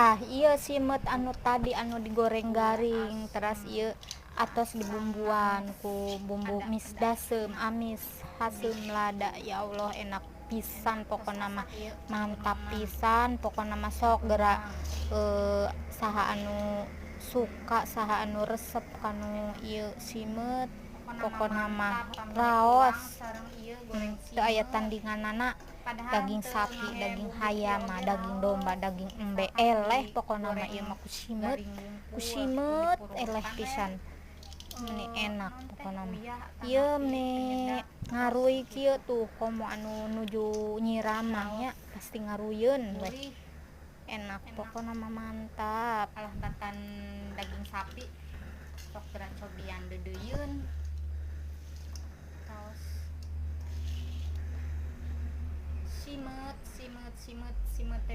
Tah ieu simeut anu tadi anu digoreng garing teras ieu atos dibumbuan ku bumbu misdaseum amis haseum lada. Ya Allah, enak pisan pokona mah, mantap pisan pokona mah. Sok geura saha anu suka, saha anu resep kanu ieu simeut, pokona mah raos, teu aya tandinganana. Daging sapi, daging hayam mah, daging domba, daging embe, eleh pokona mah ieu mah ku simeut, ku simeut eleh pisan, meni enak pokona mah. Ieu meni ngaruy kieu tuh, komo anu nuju nyiram mah nya pasti ngaruyeun we, enak pokona mah, mantap. Alah batan daging sapi, sok geura cobian deudeuieun. Raos simeut simeut simeut simeut.